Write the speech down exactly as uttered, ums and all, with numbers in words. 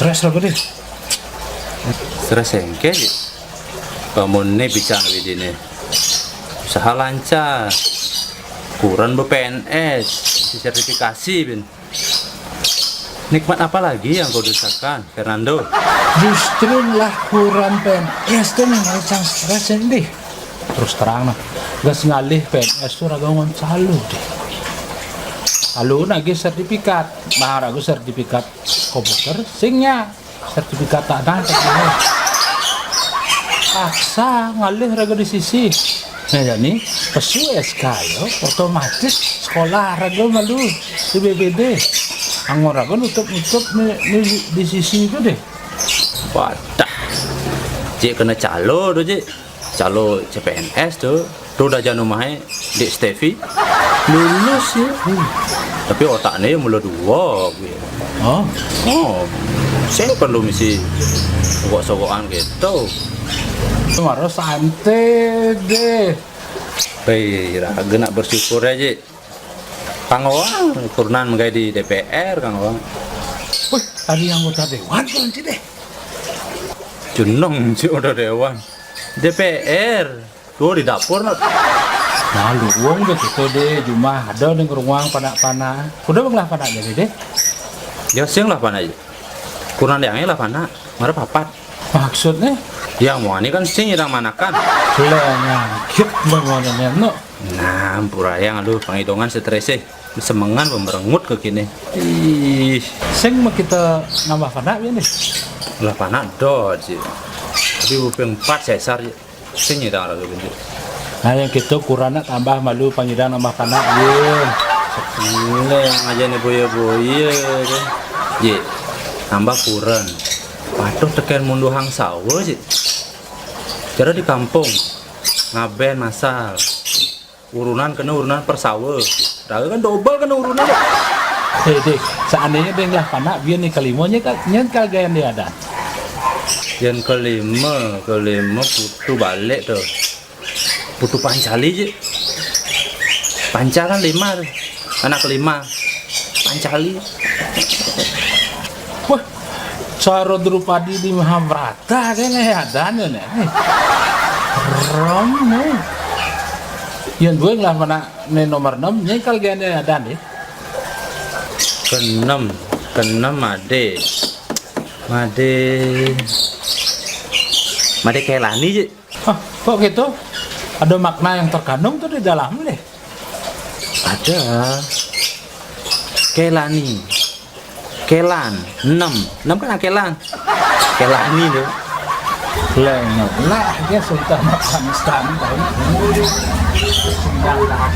Stres raga deh. Stres engke, Ji. Amun ne bicara bini ne. Usaha lancar. Kurang be-P N S, sertifikasi, bin. Nikmat apa lagi yang kau dustakan, Fernando? Justru lah kurang P N S tu yang macam stres ini. Terus terang nah, gas ngalih P N S tu raga ngan calo deh. Calo nagih sertifikat, bah raga sertifikat komputer, sing nya sertifikat tanah, sertifikat. Paksa ngalih raga di sisi. Nah, jadi pesu S K yo, otomatis sekolah raga malu di B B D. Anggon raga nutup-nutup ni, ni di sisi tu deh. Wadah. Cik kena calo tu, Cik. Calo C P N S tu. Tu dah jano mai, Dek Stefi. Lulus ya. Tapi otaknya ya mula dua gitu. Oh. Oh. Saya perlu misi sogok-sogokan gitu. Mara santai deh. Hei, raga nak bersyukur aja. Kang Wang, turunan menggai di D P R, Kang Wang. Wih, tadi anggota dewan tu nanti deh. Jeneng si udah dewan. D P R. Tuh di dapur, Nat. Nah, luwung deh kita deh, jumah ada ning ruang panak-panak. Udah bang lah panak jadi deh. Ya, sing lah panak aja. Kurang diangai lah panak. Mara papat. Maksudnya? Yang mau ini kan sing yang manakan. Lah, nyangkit bang mana no. Nah, ampura yang aduh, pangidongan stres eh. Semengan pemerengut ke kini. Ih. Sing mah kita nambah panak ya nih. Lah panak dot sih. Tapi bupeng empat sesar ya. Sing nyidang raga bentuk. Nah, yang kita kurang nak tambah malu pangidang nambah panak, ye. Ini yang aja nih boya-boya, kan. Ye, tambah kurang. Patuh teken munduhang sawa, sih. Cara di kampung, ngaben masal. Urunan kena urunan persawa. Raga kan double kena urunan, deh. Eh, deh, seandainya deh lah panak, biar nih kelima, nya kal-, nya kal gaya dia ada. Yang kelima, kelima putu balik tuh. Putu Pancali je. Panca kan lima tuh. Anak kelima. Pancali. Wah, cara Drupadi di Mahabharata kene adan ya nih. Rom nih. Yang dua lah mana nih nomor enam, nya kal gene adan deh. Keenam, keenam Made. Made. Made Kelani je. Ah, kok gitu? Ada makna yang terkandung tuh di dalam deh. Ada. Kelani. Kelan. Enam. Enam kan Kelan. Kelani tuh. Leng lah dia Sultan Afghanistan tahu. Sendang lah.